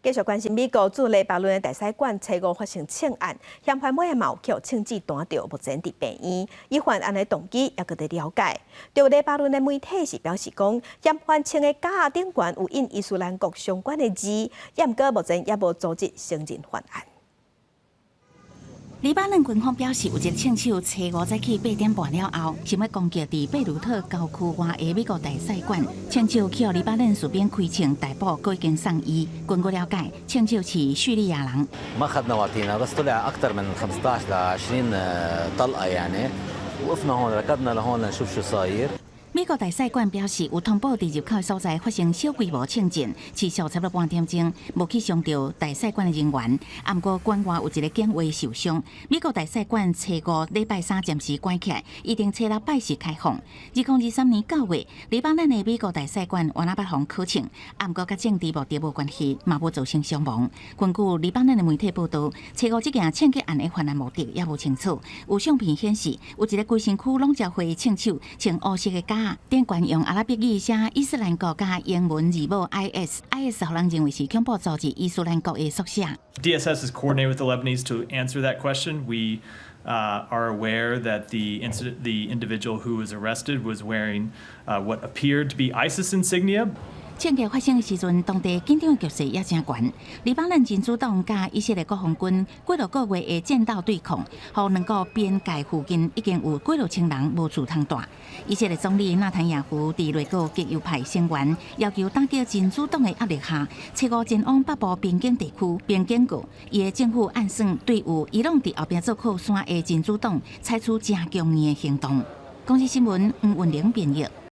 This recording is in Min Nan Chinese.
繼續關心美國駐黎巴嫩的大使館，初五發生槍案，嫌犯尾仔嘛有予槍子彈著，目前佇病院。伊犯案的動機猶閣佇了解。著黎巴嫩的媒體是表示講，嫌犯穿的夾仔頂懸有印伊斯蘭國相關的字，毋過目前猶無組織承認犯案。黎巴嫩軍方表示，有一個槍手初五早起8點半了後，想欲攻擊佇貝魯特郊區外的美國大使館。槍手去予黎巴嫩士兵開槍逮捕，閣已經送醫。根據了解，槍手是敘利亞人。 ما أخذنا وعطينا بس طلع أكثر من 15 ل 20 طلقة يعني وقفنا هون ركضنا لهون لنشوف شو صاير. 美國大使館表示，有通報佇入口所在發生小規模槍戰，持續差不多半點鐘，無去傷著大使館的人員。毋過館外有一個警衛受傷。美國大使館初五禮拜三暫時關起來，預定初六拜四開放。2023年9月，黎巴嫩的美國大使館原來捌予人敲槍，毋過佮政治目的無關係，嘛無造成傷亡。根據黎巴嫩的媒體報道，初五這件槍擊案的犯案目的猶無清楚。有相片顯示，有一個規身軀攏焦血的槍手，穿烏色的夾仔，頂懸用阿拉伯語寫伊斯蘭國佮英文字母 IS，IS 予人認為是恐怖組織伊斯蘭國的縮寫。 DSS is coordinating with the Lebanese to answer that question. We are aware that the individual who was arrested was wearing what appeared to be ISIS insignia. 槍擊發生的時陣，當地緊張的局勢也誠懸。黎巴嫩真主黨佮以色列國防軍幾落個月的戰鬥對抗，予兩國邊界附近已經有幾落千人無厝通蹛。以色列總理納坦雅胡佇內閣極右派成員要求打擊真主黨的壓力下，初五前往北部邊境地區，並警告伊的政府按算對有伊朗佇後壁做靠山的真主黨採取誠強硬的行動。公視新聞黃雲玲編譯。